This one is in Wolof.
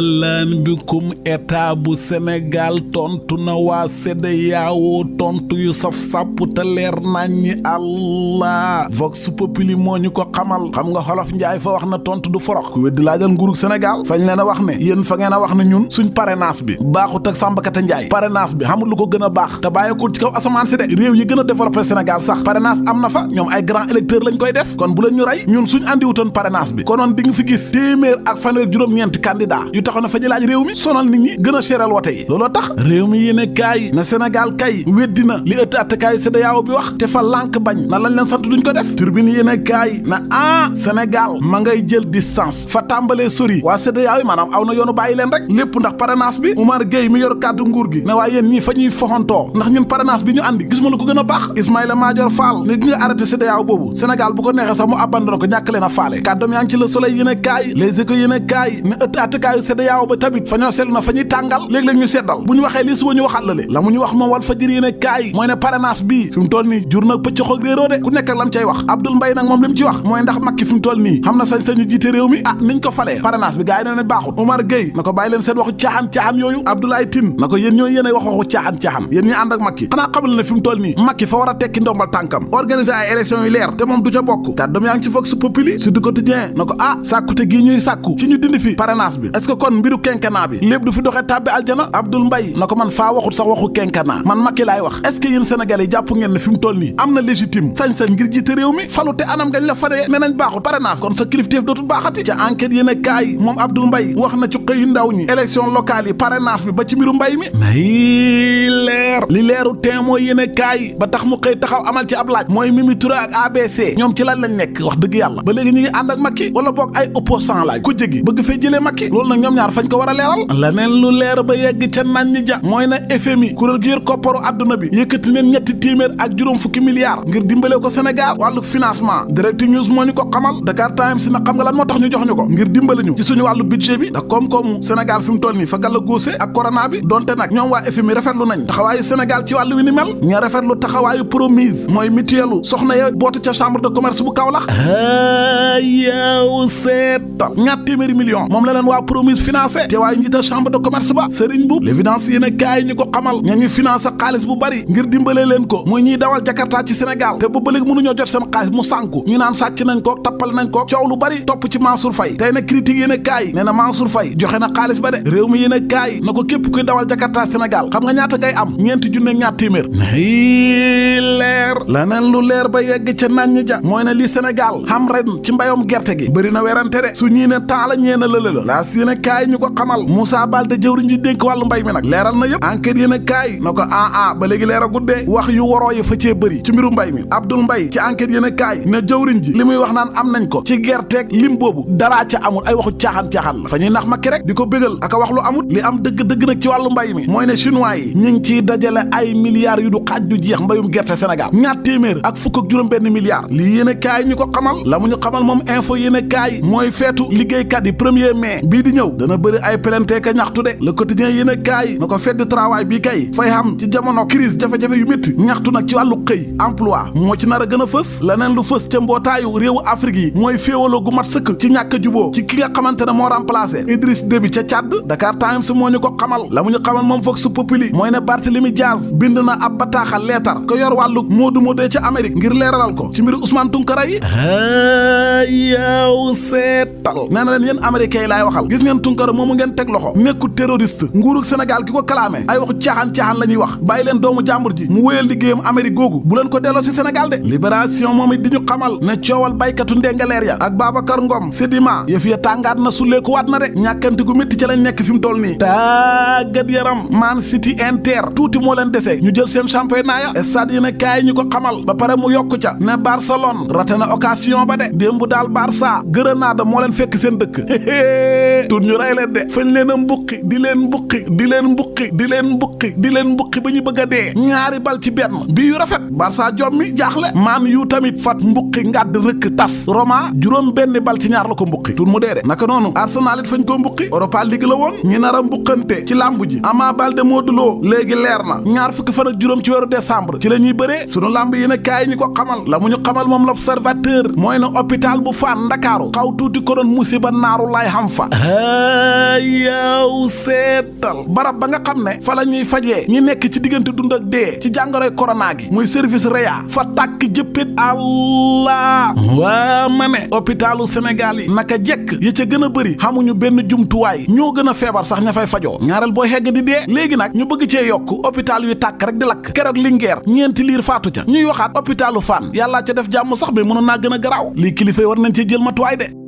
lan bikum état bu Sénégal tontu na waa CEDEAO tontu yu saf sàpp te leer naññi Allah Vox Populi moo ñu ko xamal xam nga xolof njaay fa wax na tontu du forox ku weddi laajal nguurug Sénégal fañ leen a wax ne yéen fa ngeen a wax ne ñun suñ parrainage bi baaxut ak sàmbakata njaay parrainage bi xamul lu ko gën a baax te bàyyeekul ci kaw asamaan si de réew yi gën a développé Sénégal sax parrainage am na fa ñoom ay grand électeur lañ koy def kon bu leen ñu rey ñun suñ andiwutoon parrainage bi konoon di nga fi gis téeméer ak fanweer juróom-ñeenti candidat yu taxaw na fa ñu laaj réew mi sonal nit ñi gën a séeral wote yi looloo tax réew mi yéene kaay na Sénégal kay weddi na li ëtt attekaay CEDEAO bi wax te fa lànk bañ na lañ leen sant duñ ko def turbine yéene kaay na Sénégal ma ngay jël distance fa tàmbalee sori waa CEDEAO yi maanaam aw na yoonu bàyyi leen rek lépp ndax parrainage bi Oumar Gueye mi yor kàddu nguur gi ne waaye yéen ñii fa ñuy foxantoo ndax ñun parrainage bi ñu andi gis ma lu ko gën a baax Ismaïla Madior Fall ne gi nga arrêté CEDEAO boobu Sénégal bu ko neexee sax mu abandonné ko ñàkk leen a faale kàddoom yaa ngi ci Le Soleil yéene kaay Les Échos yéene kaay ne ëtt attekaayu CEDEAO ba tamit fa ñoo seetlu na fa ñuy tàngal léeg-léeg ñu seddal bu ñu waxee lii suba ñu waxaat la le la mu ñu wax moom Walfadjri yéene kaay mooy ne parrainage bii fi mu toll nii jur na pëccoxoog réeroo de ku nekk ak lam cay wax Abdoul Mbaye nag moom li mu ci wax mooy ndax Macky fi mu toll nii xam na sañ-sañu jiite réew mi niñ ko falee parrainage bi gars yi na ne baaxut Oumar Gueye na ko bàyyi leen seen waxu caaxaan yooyu Abdoulaye Tine na ko yéen ñooy yéen ay wax waxu caaxaan yéen ñuy ànd ak Macky xanaa xamal ne fi mu toll nii Macky fa war a tekki ndombal tànkam organiser ay élections yu leer te moom du ca bokk kàddoom yaa ngi ci Vox Populi Sud Quotidien na ko sàkkute gii ñuy sàkku ci ñu dindi fi parrainage bi est-ce que kon mbiru quinquennat bi lépp du fi doxee tàbbi aljana Abdoul Mbaye na ko man faa waxut sax waxu quinquennat man Macky laay wax est-ce que yéen Sénégalais yi jàpp ngeen ne fi mu toll nii am na légitime sañ-sañ ngir jiite réew mi falu te anam ngañ la faree ne nañ baaxut parrainage kon sa kilifteef dootul baaxati ca enquête yéen a kaay moom Abdoul Mbaye wax na ci xëyu ndaw ñi élection locale yi parrainage bi ba ci mbiru mbay mi nay leer li leeru témoin yéen a kaay ba tax mu xëy taxaw amal ci ab laaj mooy Mimi Touré ak ABC ñoom ci lan lañ nekk wax dëgg yàlla ba léegi ñu ngi ànd ak Macky wala boog ay opposant laaj ku jégi bëgg fee jëlee Macky loolu nag ñoom ñaar fañ ko war a leeral laneen lu leer ba yegg ca nañ ñi ja mooy na FMI kuréel gi yor kopparu àdduna bi yëkkati leen $350 milliards ngir dimbale ko Sénégal wàllu financement Direct News moo ñu ko xamal Dakar Times na xam nga lan moo tax ñu jox ñu ko ngir dimbale ñu ci suñu wàllu budget bi ndax koom-koomu Sénégal fi mu toll nii fa gàlla góose ak corona bi donte nag ñoom waa FMI rafetlu nañ taxawaayu Sénégal ci wàllu wi ni mel ña rafetlu taxawaayu Promise mooy mutuelu soxna ya bootu ca chambre de commerce bu Kaolack yow seetal $200 millions moom la leen waa Promise financé te waayu njiital chambre de commerce ba Serigne Boub l'évidence yéen a kaay ñu ko xamal ña ñu financé xaalis bu bari ngir dimbale leen ko muy ñuy dawal Jakarta ci Sénégal te ba léegi mënuñoo jot seen xaalis mu sànku ñu naan sàcc nañ ko tappal nañ ko coow lu bari topp ci Mansour Faye tey na critique yéen a kaay nee na Mansour Faye joxe na xaalis ba de réew mi yéen a kaay na ko képp kuy dawal Jakarta Sénégal xam nga ñaata ngay am $200 leer laneen lu leer ba yegg ca nañ ja mooy ne li Sénégal xam ren ci mbayom gerte gi bëri na werante de su ñii ne temps la ñee na lëla laas yéen a kaay ñu ko xamal Moussa Baldé jëwriñ ji dénk wàllu mbay mi nag leeral na yëpp enquête yéen a kaay na ko ba léegi leer a guddee wax yu waroo yi fa cee bëri ci mbiru mbay mi Abdoul Mbaye ci enquête yéen a kaay ne jëwriñ ji li muy wax naan am nañ ko ci gerteeg lim boobu daraa ca amul ay waxu caaxaan la fa ñuy nax Macky rek di ko bégal ak a wax lu amut li am dëgg nag ci wàllu mbay mi mooy ne chinois yi ñu ngi ciy dajale ay milliards yu du xaaj du jeex mbayum gerte Sénégal $251 milliards lii yéen a kaay ñu ko xamal la mu ñu xamal moom info yéen a kaay mooy feetu liggéeykat yi 1er mai bii di ñëw dana bëri ay pelente ka ñaxtu de le quotidien yéen a kaay na ko fête du travail bii kay fay xam ci jamono crise jafe-jafe yu métti ñaxtu nag ci wàllu xëy emploi moo ci nar a gën a fës leneen lu fës ca mbootaayu réewu Afrique yi mooy féewaloo gu mat sëkk ci ñàkk a juboo ci ki nga xamante ne moo remplacé Idriss Déby ca Tchad Dakar Times moo ñu ko xamal la mu ñu xamal moom Vox Populi mooy ne Barthélémy Diaz bind na ab bataaxal leetar ko yor wàllu moodu moodee ca Amérique ngir leeralal ko ci mbiru Ousmane Tounkara yi yow seetal nee na leen yéen américains yi laay waxal gis ngeen Tounkara moomu ngeen teg loxo nekku terroriste nguurug Sénégal ki ko kalaame ay waxu caaxaan la ñuy wax bàyyi leen doomu jàmbur ji mu wéyal liggéeyam Amérique googu bu leen ko delloo si Sénégal de libération moom it di ñu xamal ne coowal baykatu ndengaleer ya ak Babacar Ngom Sedima yëf ya tàngaat na sulleeku waat na de ñàkkante gu métti ca lañ nekk fi mu toll nii tàggat yaram Man City Inter tuuti moo leen dese ñu jël seen championnat ya stade yéen a kaay ñu ko xamal ba pare mu yokku ca ne Barcelone raté na occasion ba de démb daal Barça Grenade moo leen fekk seen dëkk tut ñu rey leen de fañ leen a mbuqi di leen mbuqi di leen mbuqi di leen mbuqi di leen mbuqi ba ñu bëgg a dee ñaari bal ci benn bii yu rafet Barça jommi jaaxle Man yu tamit fat mbuqi ngàdd rëkk tas Roma juróom benn bal ci ñaar la ko mbuqi tur mu dee de naka noonu Arsenal it fañ ko mbuqi Europa League la woon ñi nar a mbuqante ci làmb ji Ama Baldé Modou Lô léegi leer na ñaar fukki fan ak juróom ci weeru décembre ci la ñuy bëree sunu làmb yi ne kaay ñi ko xamal la mu ñu xamal moom l'observateur mooy na hôpital bu Fann Ndakaaru xaw tuuti ko doon musiba naaru lay xam fa yow seetal barab ba nga xam ne fa la ñuy fajee ñi nekk ci diggante dund ak dee ci jàngoroy corona gi muy service réa fa tàkk jëppit allah waa ma ne hôpitalu Sénégal yi naka jekk ya ca gën a bëri xamuñu benn jumtuwaay ñoo gën a feebar sax ña fay fajoo ñaareel boo xegg di dee léegi nag ñu bëgg cee yokk hôpital yu tàkk rek di lakk keroog Linguère ñeenti liir faatu ca ñuy waxaat hôpitalu Fann yàllaa ca def jàmm sax bi mënoon naa gën a garaaw lii kilifa yi war nañ cee jël matuwaay de